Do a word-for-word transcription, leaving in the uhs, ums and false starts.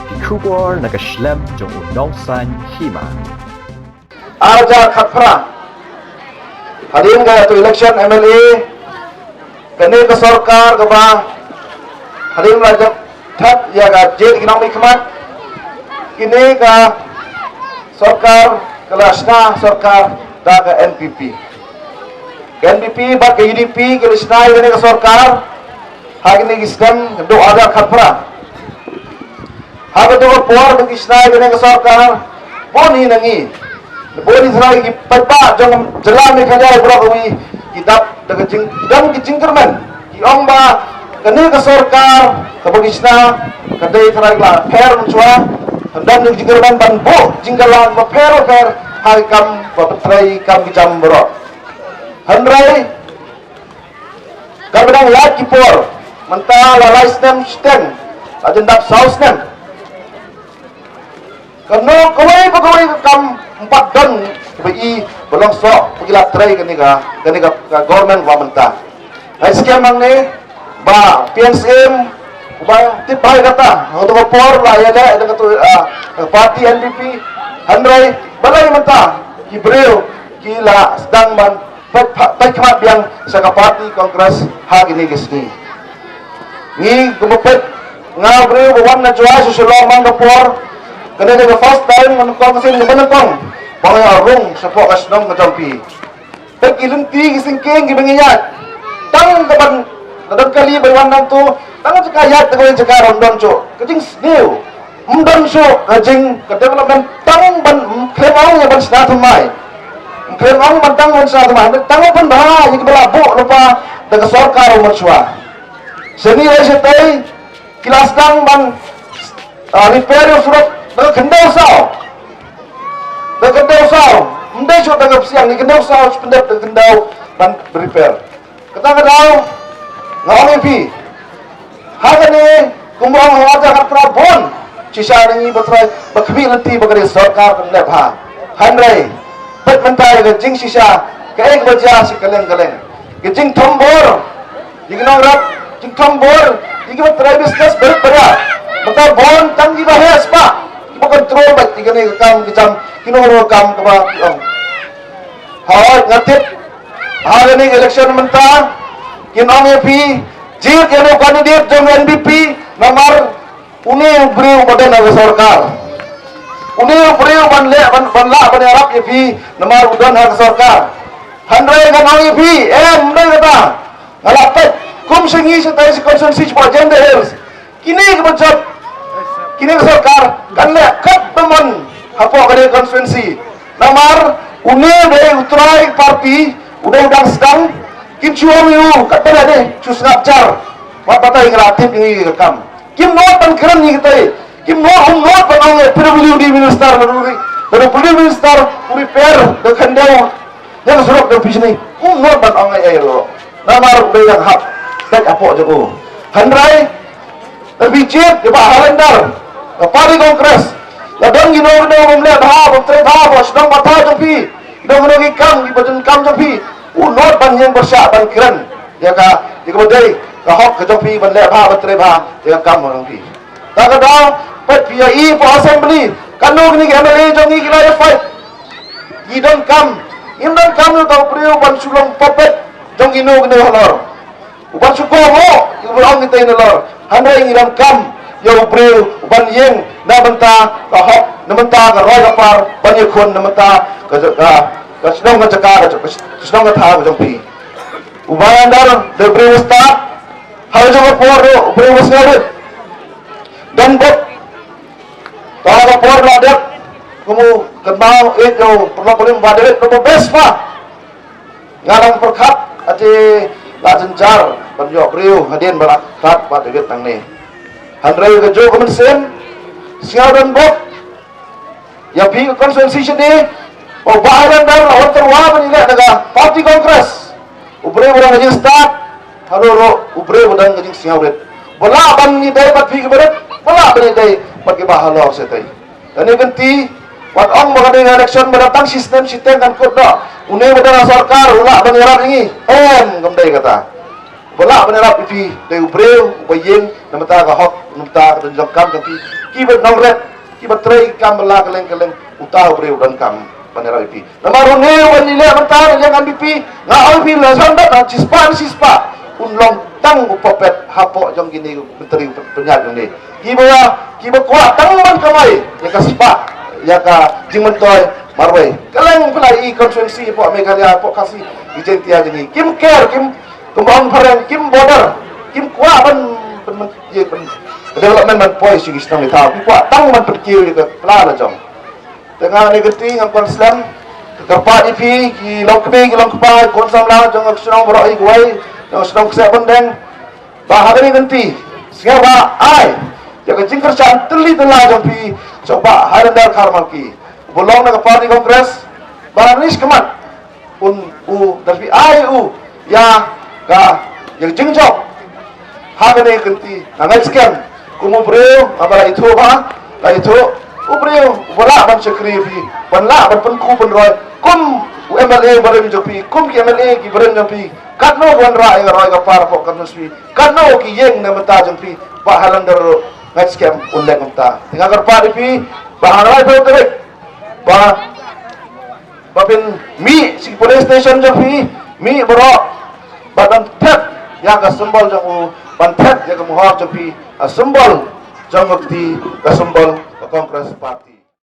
Ki khubor na ka shlem jong u nongsan hima. Ar hajar khatphra, hadien ka tu election M L A, kane ka sorkar kaba hadien la jop thap ïa ka jied ki nongmihkhmat, kine ka sorkar ka la shna sorkar da ka N P P. Ka N P P bad ka U D P ki la shna ïa kane ka sorkar ha kine ki snem ka dei ar hajar khatphra. Ha ka dei ka por ba ki shna ïa kane ka sorkar, bun hi na ngi, bun hi trai ki paidbah jong jylla Meghalaya baroh kawei ki dap da ka jing, ki don ki jingkyrmen, ki ong ba kane ka sorkar kaba ki shna ka dei trai ka la pher mynshuwa. Don ki jingkyrmen ban buh jingkylla bapher bapher ha ki kam ba trei, kam ki jam baroh. Hynrei kaba dang ïaid ki por, mynta la lai snem shiteng, la jan dap saw snem, kano kawei pa kawei ka kam ym pat don ba i ba long soh ba ki la trei kane ka, kane ka, ka government ba mynta. Ngi skhem hangne ba P N C M uba tip bha ïa kata, ha kato ka por la ïaleh da kato, ah, party N P P. Hynrei balei mynta ki briew ki la sdang ban peit, peit khmat biang sha ka party Congress ha kine ki sngi? Ngi kumba peit, nga u briew ba wan na Jowai sha Shillong man ka por, kane ka dei ka first time nga nyngkong ka sien kaba nyngkong ba nga ïoh rung shapoh ka shnong ka jong phi. Peit ki lynti ki syngkien kiba ngi ïaid, tang ka ban, ka don kali ba wan nangto, tang ka jaka ïaid, tang ka jaka ram don shuh ka jingsniew. Ym don shuh ka jing ka development, tang ban, ym khlem ong ïa ban shna thymmai, ym khlem ong ban tang ban shna thymmai, tang ban bha ïa kiba la buh lypa da ka sorkar u mynshuwa. Shane lai shatei ki la sdang ban, ah, repair ïa u surok da ka khyndew saw, da ka khyndew saw, ym dei shuh da ka psiang, da ka khyndew saw, spendep da ka khyndew ban repair. Kata ka daw nga ong ïa phi, ha kane kumba ong ha ka khatphra bun shisha na ngi ba trai ba khmih lynti ba ka dei sorkar ban leh bha. Hynrei peit mynta ïa ka jingshisha kaei kaba jia shi kylleng kylleng. Ka jingthombor ïa ki nongrep, jingthombor ïa kiba trei business barit baria. Mynta bun tang kiba heh spah kiba control bad ïa kane ka kam ka jam, kino kino ka kam kaba ki ong. Hooid, nga tip ha kane ka election mynta kin ong ïa phi, jied ïa une u candidate jong N P P, namar une u briew uba don ha ka sorkar. Une u briew ban leh, ban, ban lah ban ïarap ïa phi namar u don ha ka sorkar. Hynrei ngan ong ïa phi, em, ym dei kata. Nga la peit kum sha ngi shatei shi constituency shapoh Jaintia Hills, kine kiba jop, kine ka sorkar kan leh katba mon hapoh kane ka constituency. Namar une u dei u trai party, u dei u dang sdang, kim shu ong ïa u katba leh de, shu sngap jar. Wat batai, nga la tip ïa ngi ka kam. Kim nud ban kren ïa kitei. Kim nud, um nud ban ong ïa P W D minister, P W D minister u repair da ka khyndew ïa ka surok da phi shane. Um nud ban ong ei ei ruh namar u dei u dang hap beit hapoh jong u. Hynrei lada phi jied ïa Bah Highlander, ka party Congress, la don kino kino bym leh bha, bym trei bha hapoh shnong hapoh thaw jong phi, kino kino ki kam kiba donkam jong phi, u nud ban ïeng pyrshah ban kren ïa ka, ïa kaba dei ka hok ka jong phi ban leh bha, ban trei bha ïa ka kam jong phi. Ta ka daw, peit phi ïa i hapoh Assembly, kano kine ki M L A jong ngi ki la ïa fight. Ngi donkam, ngim donkam ïa uta u briew ban shu long puppet jong kino kino halor, uban shu kohnguh ïa kiba ong kitei nalor. Hynrei ngi donkam ïa u briew uban ïeng na bynta ka hok, na bynta ka roi ka par, ban ïakhun na bynta ka, ka, ka shnong ka jaka, ka, ka shnong ka thaw ka jong phi. U Bah Highlander u dei u briew ba stad, ha la jong ka por ruh u briew ba sngewrit. Don bok, to ha ka por la dep, kum u kynmaw ïeit jong u paralok paralok Bah David, ruh ba best pa. Nga dang pyrkhat ate la jynjar ban ïoh briew hadien ba la khlad Bah David nangne. Hynrei ka juh ka mynsiem, sngewdon bok ïa phi ka constituency shane, ba u Bah Highlander la wan tyrwa ban ïaleh na ka party Congress. U briew u dang ka jingstad, halor ruh u briew u dang ka jingsngewrit. Ba lah ban ïadei bad phi kiba rit, ba lah ban ïadei bad kiba halor shatei. Kane ka kynti, wat ong ba ka dei ka election ba dang tang shi snem shiteng kan kut noh. Une ba dang ha sorkar u lah ban ïarap ïa ngi. Em, kam dei kata. Ba lah ban ïarap ïa phi dei u briew uba ïeng na bynta ka hok, Mynta ka don jong kam jong phi, kiba nongrep, kiba trei kam ba la kylleng kylleng, uta u briew u donkam ban ïarap ïa phi. Namar une uba ngi leh mynta na liang N P P, nga ong ïa phi la jan dat na shispah na shispah, un long tang u puppet hapoh jong kine ki myntri pynïaid jong ngi. Kiba, kiba kwah tang ban kamai ïa ka spah, ïa ka jingmyntoi marwei. Kylleng phi la i constituency hapoh Meghalaya, hapoh Khasi, ki Jaintia jong ngi kim care, kim, kumba ong phareng, kim bother, kim kwah ban, ban, ban, ïa, ban, development ban poi sha ki shnong ki thaw. Ki kwah tang ban pynkiew ïa ka pla la jong. Te nga kane ka kynti ngam kwah slem, kyrpad ïa phi ki longkmie ki longkpa, ki khun samla jong ka shnong baroh, ïa kiwei jong ka shnong Kseh Bymdeng, ba ha kane ka kynti sngewbha ai ïa ka jingkyrshan tylli tylla jong phi sha u Bah Highlander Kharmalki, uba long na ka party Congress, ba ha kane ka khmat un, u, da phi ai u ïa ka, ïa ka jingjop. Ha kane ka kynti nga ngeit skhem kum u briew, haba la ithuh, ba la ithuh, u briew uba lah ban shakri ïa phi, ban lah ban pynku pynroi kum u M L A barim jong phi, kum ki M L A ki barim jong phi. Katno ki wanrah ïa ka roi ka par hapoh constituency, katno ki ïing ne bynta jong phi, Bah Highlander ruh ngeit skhem un leh kumta. Te nga kyrpad ïa phi ba ha ka laiphew tarik ba, ba phin mih sha ki polling station jong phi, mih baroh, ba ban thep ïa ka symbol jong u, ban thep ïa ka mohor jong phi, ka symbol jong ka kti, ka symbol ka Congress Party.